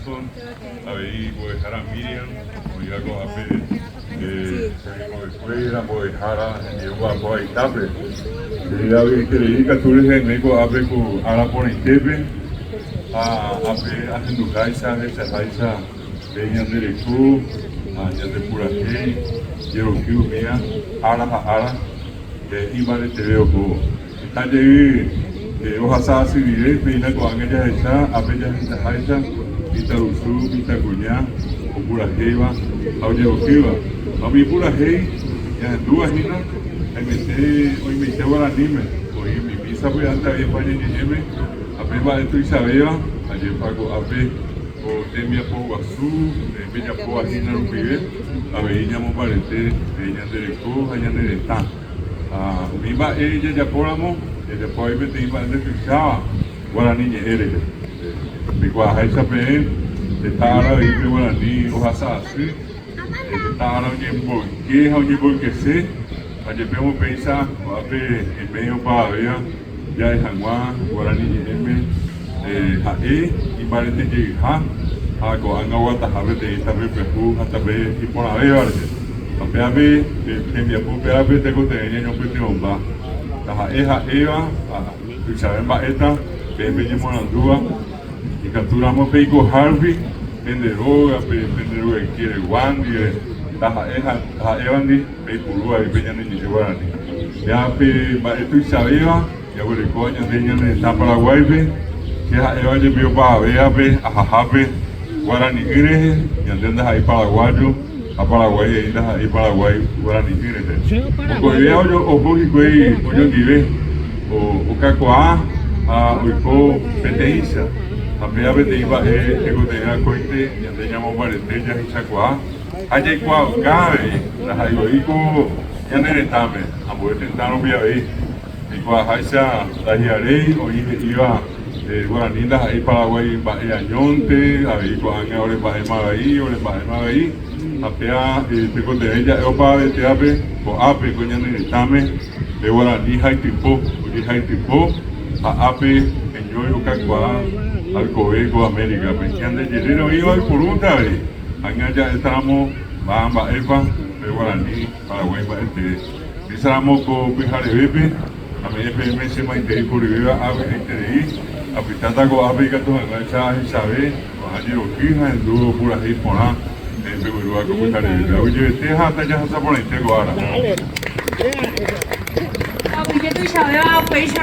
Nelson, avei mbo'ehára Miriam, oĩva ko'ápe hemimbo'ekuéra, mbo'ehára hembiapo omba'apóva itápe. Che avy'aiterei katu rehe'ẽme ko'ápe ku ára porãitépe ha ápe ahenduháicha ahechaháicha pe ñande reko ha ñande purahéi jeroky umíva ára ha ára imbareteve ohóvo. Heta jey ohasa asy rire, péina ko'ág̃a jahecha ápe jahechaháicha mitãrusu, mitãkuña opurahéiva ha ojerokyva. Ha umi purahéi ñahendúva hína haimete oimeite guaraníme, oĩ mimi sapy'ánte avei España ñe'ẽme ha pe mba'e tuichavéva, ajépa ko'ápe ko tembiapo guasu pejapóva hína rupive avei ñamombarete ñande reko ha ñane retã. Ha umi mba'e jajapóramo, jajapo avei peteĩ mba'e ndetuicháva guarani ñe'ẽ rehe. Peikuaaháicha peẽ, heta ára avei pe guarani ohasa asy, heta ára oñemboyke ha oñemboykese, ha jepémo péicha ko'ápe ñe'ẽ opavavéva ja'e hag̃ua guarani ñe'ẽme ha'e imbaretejeyha ha ko'ág̃a oguataha peteĩ tape pyahu ha tape iporãvéva rehe. Ha pévape pe tembiapo pévape tekotevẽ ñañopytyvõmba. Taha'e ha'éva ha tuichave mba'éta peẽ peñemoarandúva ikatúramo peikohárupi pende rógape, pende rogaykeregua ndive, taha'e ha'évandi peipuru avei pe ñane ñe'ẽ guarani. Péva pe mba'e tuichavéva jaguerekóva ñande ñane retã Paraguáipe, che ha'éva jepi opavavévape ahahápe guarani'ỹ rehe, ñande ndaha'éi paraguayo ha Paraguái avei ndaha'éi Paraguái guarani'ỹ rehe. Mokõivéva oho hikuái oñondive, okakuaa ha oiko peteĩcha, ha péva peteĩ mba'e tekotevẽ akóinte ñande ñamombarete jahechakuaa ha jaikuaauka avei ndaha'éi voi ko ñane retãme, ambue tetã rupi avei. Jaikuaaháicha ndahi'aréi oĩ he'íva guarani ndaha'éi Paraguái mba'e añónte, avei ko'ág̃a ore mba'éma avei, ore mba'éma avei, ha péva tekotevẽ ja'e opavavetévape ko'ápe ko ñane retãme pe guarani haytypo, ojehaytypo ha ápe heñói okakuaa oikove ko América-pe. Ñande jerére oĩva oipurúnte avei, ág̃a ja'étaramo máva mba'épa pe guarani Paraguái mba'etee. Péicharamo ko pyharevépe ame'ẽ peẽme che maitei poryvéva avy'aiterei, apytáta ko'ápe ikatu hag̃uáicha ahechave ko'ã jeroky ha hendu purahéi porã peẽ peguerúva ko pyharevépe. Aguyjevete ha tajahasa porãite ko ára. Aguyje tuichavéva upéicharõ.